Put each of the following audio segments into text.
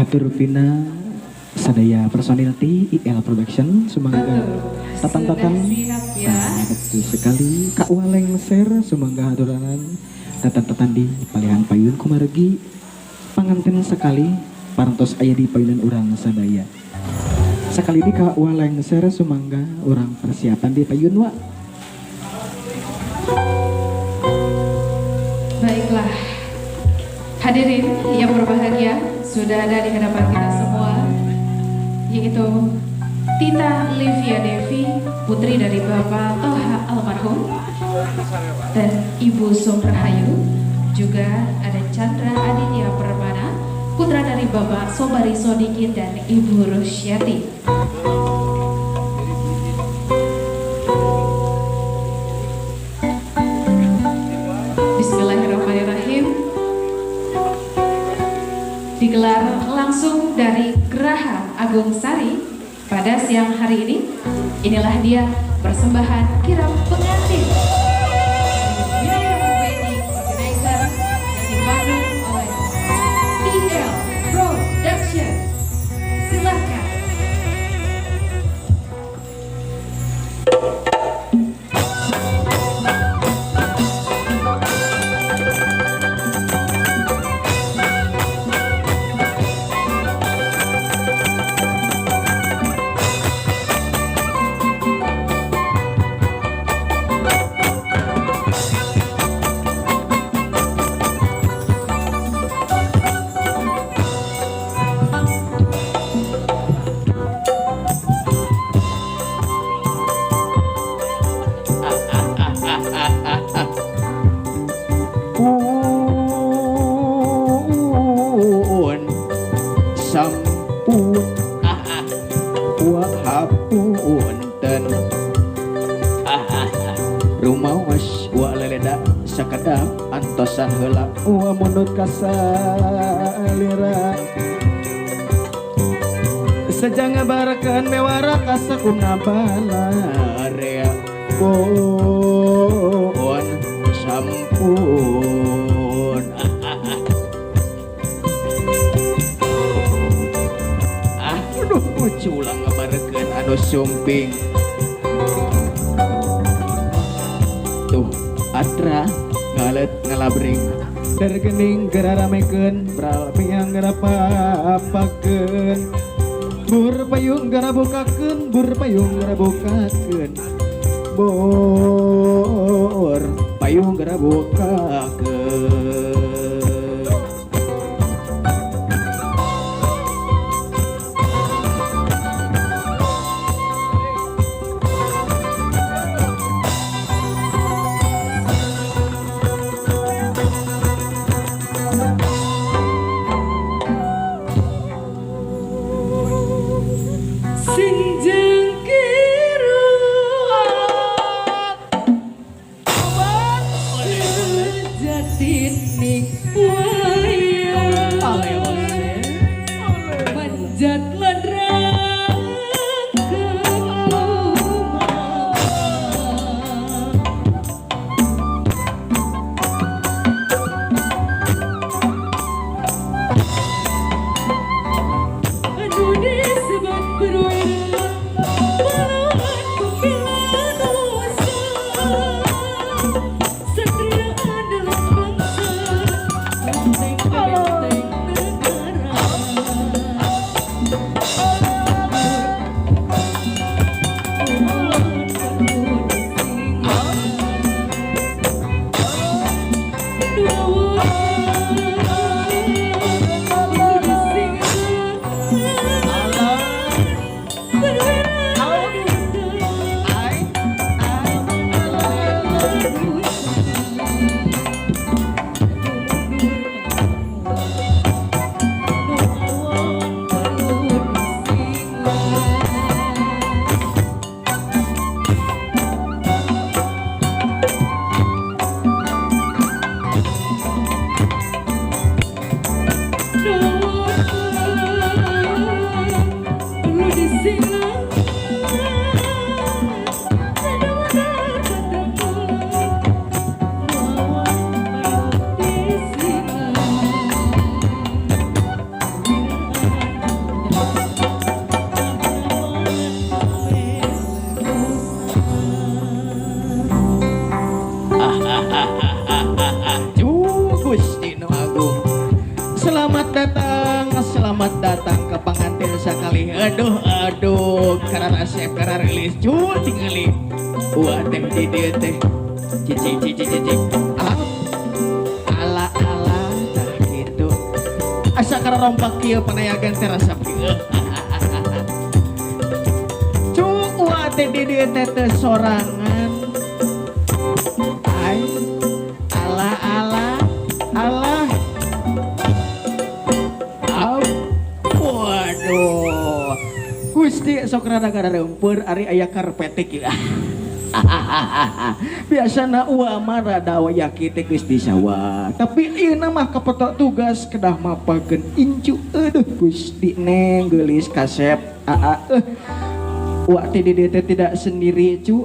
Kahatur rupina sadaya personil ti IL Production sumangga tatan-tatan. Sudah siap ya. Nah, betul sekali. Kak Walengser sumangga haturanan tatan-tatan di palihan payun kumargi panganten sekali parantos aya di payunan urang sadaya. Sekali ini Kak Walengser sumangga urang persiapan di payun wa. Baiklah, hadirin yang berbahagia, sudah ada di hadapan kita semua, yaitu Tita Livia Devi, putri dari Bapak Toha almarhum dan Ibu Somrahayu. Juga ada Chandra Aditya Permana, putra dari Bapak Sobari Sodikin dan Ibu Rusyati. Bismillahirrahmanirrahim. Digelar langsung dari Graha Agung Sari pada siang hari ini. Inilah dia persembahan kirap pengantin Wilayah Wedding Organizer yang dipandu oleh IL Production. Silakan. Pun sampun wa hapunten rumaos wa leleda sakedap antosan heula Wa mundut kasalira sejang ngabarkeun mewara kasakumna balarea pun sampun aduh culang ngabarkeun anu sumping tuh atra ngalet ngalabring Dergening geraramekeun bral piang gerapapakeun bur payung gerabukakeun bur payung gerabukakeun bor payung gerabukakeun. Sing jengkiru sejatine Selamat datang ke pengantin sekali. Aduh, aduh, karena resep, karena rilis, cu, tingali. Wah, teh di dieu teh. Cicing, cicing, cicing. Ah, ala, ala, tah gitu. Asa karena rompak kieu panayagan teh resep kieu. Cu, wah teh di dieu teh teu sorangan. Ai, ala, ala, ala. Au. Waduh. Gusti sok rada gareumpeur ari aya karpet kieu. Biasana uwa mah rada waya kieu geus di sawah. Tapi ieu mah kapetok tugas kedah mapakeun incu. Aduh Gusti neng geulis kasep. Aa eh. Wak teh di dieu teh tidak sendiri cu.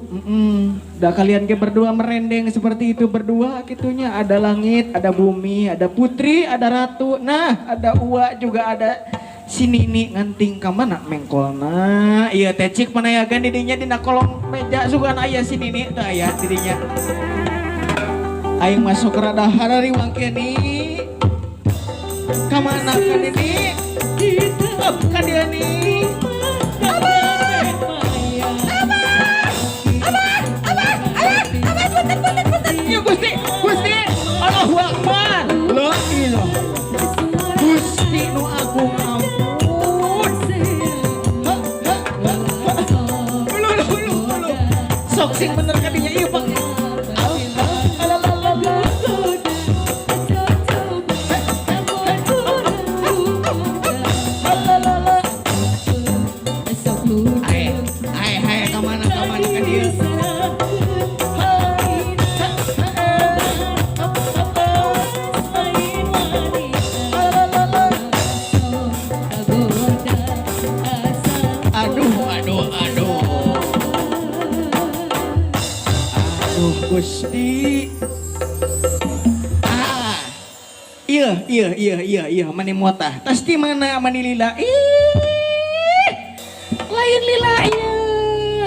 Dah kalian ke berdua merendeng seperti itu berdua gitunya. Ada langit, ada bumi, ada putri, ada ratu. Nah, ada uwa juga ada si Nini nganting ka mana mengkolna. Iya teh cik panayagan didinya dina kolong meja sugan aya si Nini teh aya didinya. Aing masuk rada harariwang nih. Ka mana kan ini? Oh, ka dieu nih. Abah! Abah! Abah! Abah! Abah! Abah! Punten, punten, punten. Ya Gusti, Gusti, Allahu Akbar. La ilah. Gusti nu agung ampun. Ha, ha, ha, ha. Ulu, ulu, ulu, ulu. Sok sing bener kadinya ieu, Pak. Au, au, alalalala. Alalala. Hai, hai, hai, kamana, kamana ka dieu? Ha, ha, ha, ha, ha. Alalala. Aduh, aduh, aduh. Aduh, Gusti. Ah. Iya, iya, iya, iya, iya, mani motah. Tas di mana mani lila? Ih. Lain lila iya.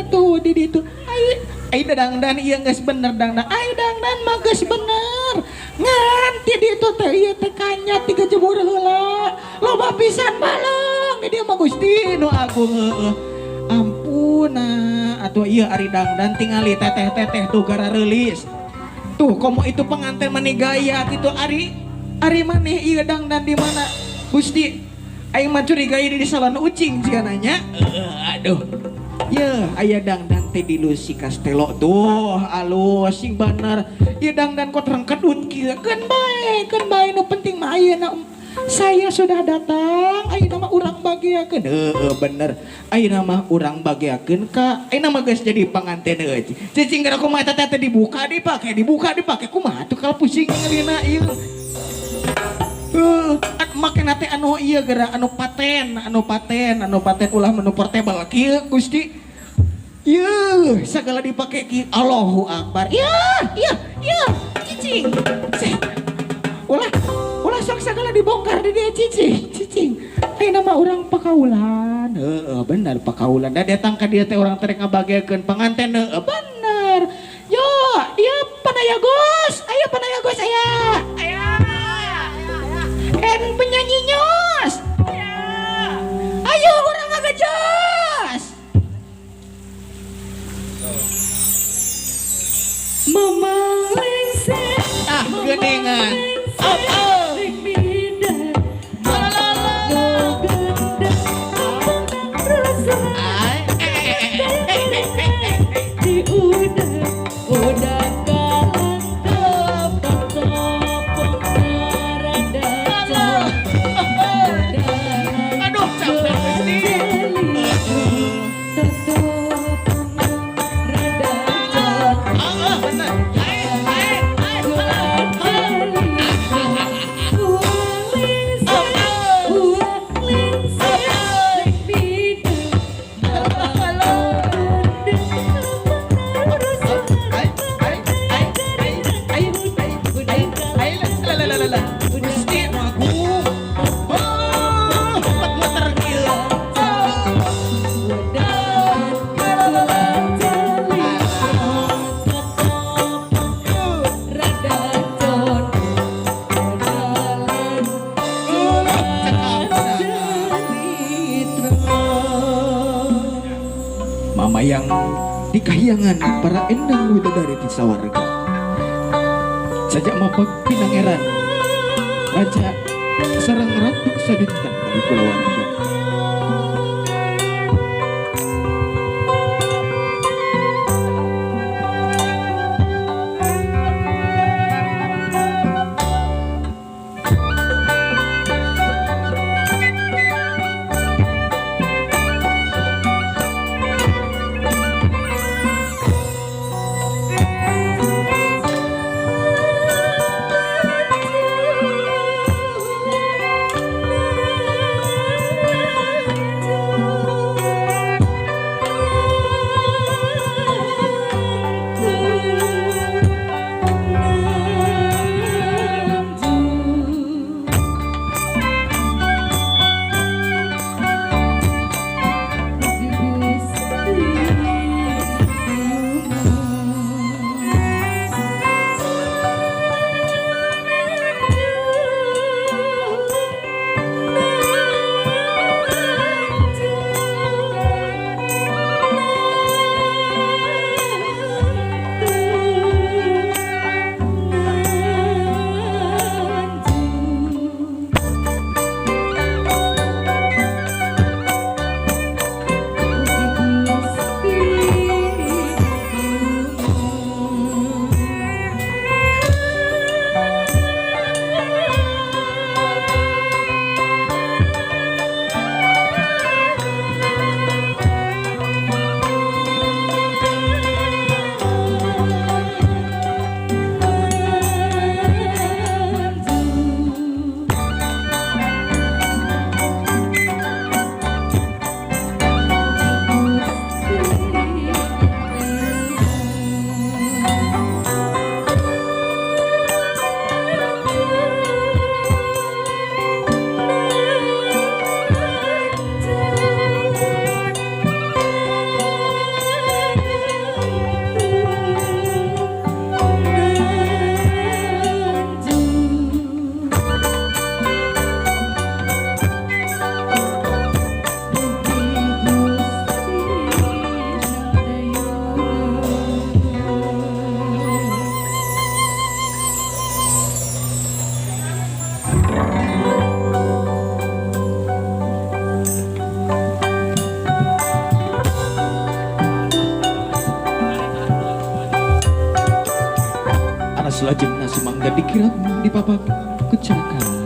Tuh di ditu. Ai, ai dangdan ieu geus bener dangdan. Ai dangdan mah geus bener. Ngan ti ditu teh ieu teh kanyat tiga jebur heula. Loba pisan balong. Di dieu mah Gusti nu agung heueuh. Ampun nah, atuh ieu ari dangdan tingali teteh-teteh tuh gara reulis. Tuh komo itu pengantin mani gaya gitu ari ari maneh ieu dangdan di mana? Gusti aing mah curiga ieu di salon ucing jika nanya. Aduh. Ye, aya dangdan teh di Lucy Castello tuh alus sing bener. Ieu dangdan kok rengkedut kieu. Keun bae nu penting mah ayeuna saya sudah datang, ayeuna mah urang bagiakeun. Heeh bener. Ayeuna mah urang bagiakeun ka ayeuna mah geus jadi panganten euy. Cicing gara kumaha eta teh dibuka dipake, dibuka dipake kumaha tuh kalau pusing ngelina ieu. Make teh anu ieu geura anu paten, anu paten, anu paten ulah menu portable kieu Gusti. Yeuh, segala dipake kieu. Allahu Akbar. Yeuh, yeuh, yeuh, cicing. Ulah, ulah sok segala dibongkar di dia cicing, cicing. Ayeuna mah urang pakaulan. Heeh, bener pakaulan. Da datang ka dieu teh urang teh ngabagekeun panganten heeh, bener. Yo, dia panayagos. Aya panayagos aya. Aya. En penyanyi nyos. Ayo urang ngagejos. Mama lengser, Ah, geuningan. Up, up. Ai, eh, eh, eh, eh, eh, eh, eh, eh. Udah kalang topong rada Aduh, capek Gusti. Ah, ah, bener. Ai, ai, ai, ah, ah. Mamayang di kahyangan para endang widodari di sawarga. Sajak mapag pinangeran raja sareng ratu sadinten dari kulawarga. Selajengna sumangga dikirat dipapak kecelakaan.